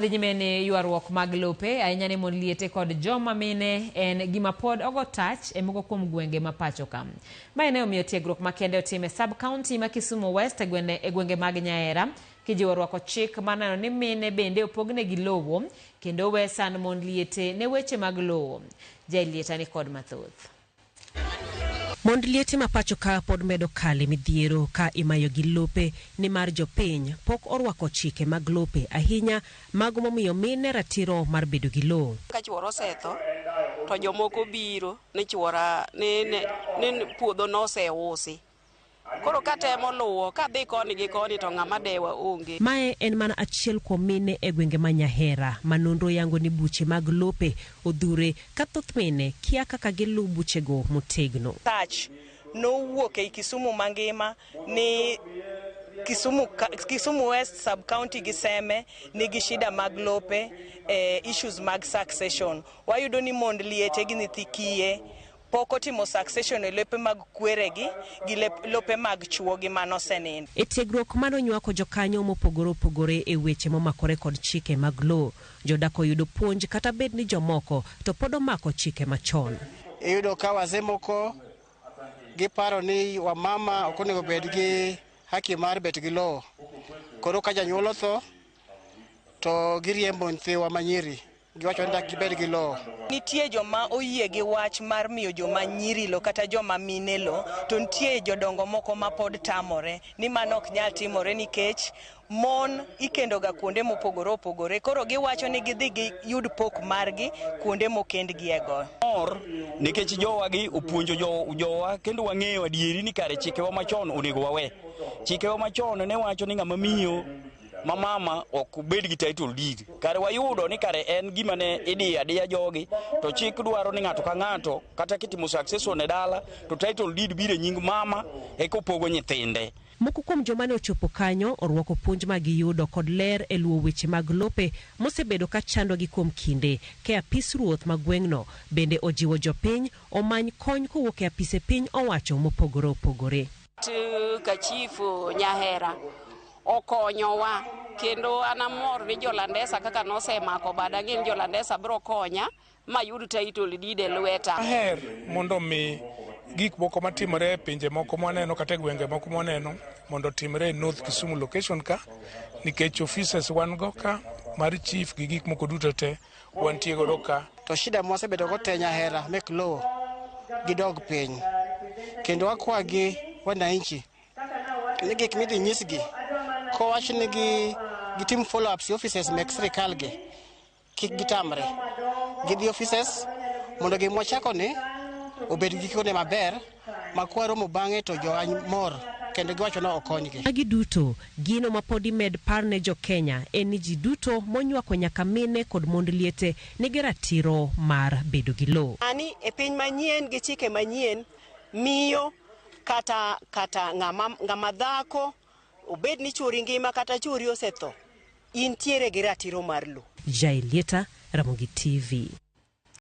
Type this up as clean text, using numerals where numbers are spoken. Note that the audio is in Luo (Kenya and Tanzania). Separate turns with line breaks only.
Dhi nyime ni ywaruok mag lope, ahinya ne mon liete kod joma mine en gima pod ogo tach e moko kuom gwenge ma pacho ka. Mae ne omiyo tiegruok makende otim e sub county ma Kisumu West e gwenge, e gwenge mag Nyaera kijiwo rwako chik mar neno ni mine bende opognegi lowo kendo owe sand mon liete ne weche mag lowo. Jael Lieta ni kod mathoth.
Mond liete ma pacho ka pod medo kale midhiero ka imayogi lope nimar jopiny pok orwako chike mag lope ahinya mago momiyo mine ratiro mar bedo gi lowo.
Ka chuora osetho to jomoko biro ni chuora ni, ni, ni puodho noseusi. Koro katemo luwo kadhi koni gi koni to ng'ama dewa onge.
Mae en mana achiel kuom mine e gwenge ma Nyahera ma nonro yango ni buche mag lope odhure ka thoth mine kia kaka giluw buchego motegno.
Search nowuok ei Kisumu mangima ni Kisumu, Kisumu West sub county gi Seme nigi shida mag lope eh, issues mag succession. Wayudo ni mond liete gi nyithi kiye pok otimo succession e lope mag kweregi gi lope mag chuogi manosenindo.
E tiegruok mane onywako jokanyo mopogore opogore e weche momakore kod chike mag lowo, jodak oyudo puonj kata bed ni jomoko to pod omako chike machon.
Iyudo ka wazee moko giparo ni wamama ok onego bed gi haki mar bet gi lowo. Koro ka janyuol otho to giriembo nyithiwa manyiri giwacho ni dak gibed gi lowo.
Nitie joma oyie gi wach mar miyo joma nyiri lo kata joma mine lo, to nitie jodongo moko ma pod tamore ni mano ok nyal timore nikech mon ikendoga kuonde mopogore opogore. Koro giwacho ni gidhi giyud pok margi kuonde mokendgiego.
Mor nikech jowagi opuonjo jowa kendo wang'eyo adieri ni kare chikewa machon onego wawe. Chikewa machon ne wacho ni ng'ama miyo ma mama ok bed gi title deed. Kare wayudo ni kare en gima ne idiyo adiya jogi to chik dwaro ni ng'ato ka ng'ato kata kitimo succession e dala to title deed biro e nying mama eka opogo nyithinde.
Moko kuom joma ne ochopo kanyo orwako puonj ma giyudo kod ler e luwo weche mag lope mosebedo ka chandogi kuom kinde ka apis ruoth ma gweng'no bende ojiwo jopiny omany kony kowuok e apise piny owacho mopogore opogore.
Ka chief Nyahera okonyowa kendo an amor ni Jolandesa kaka nosemako bada ang'e ni Jolandesa biro konya mayud title deed e lweta.
Aher mondo mi gik moko matimore e pinje moko mwaneno kata e gwenge moko mwaneno mondo otimre e North Kisumu location ka nikech offices wan go ka mar chief gi gik moko duto te wantie godo ka.
To shida mwasebedo go te Nyahera mek lowo gidog piny. Kendo akwagi wananchi ni gik midhi nyisgi kowach ni gi gitim follow ups e offices mek sirikal gi kik gitamre. Gidhi offices mondo gima wachako ni obed gi gikone maber ma kwaromo bang'e to jowa mor kendo giwacho ni okonygi.
Magi duto, gino ma pod imed par ne jo Kenya en ni ji duto monywako nyaka mine kod mond liete nigi ratiro mar bedo gi lowo.
Sani e piny manyien gi chike manyien miyo kata kata ng'ama ng'ama dhako obed ni chuori ngima kata chuori osetho intiere gi ratiro mar lowo.
Jael Lieta, Ramogi TV.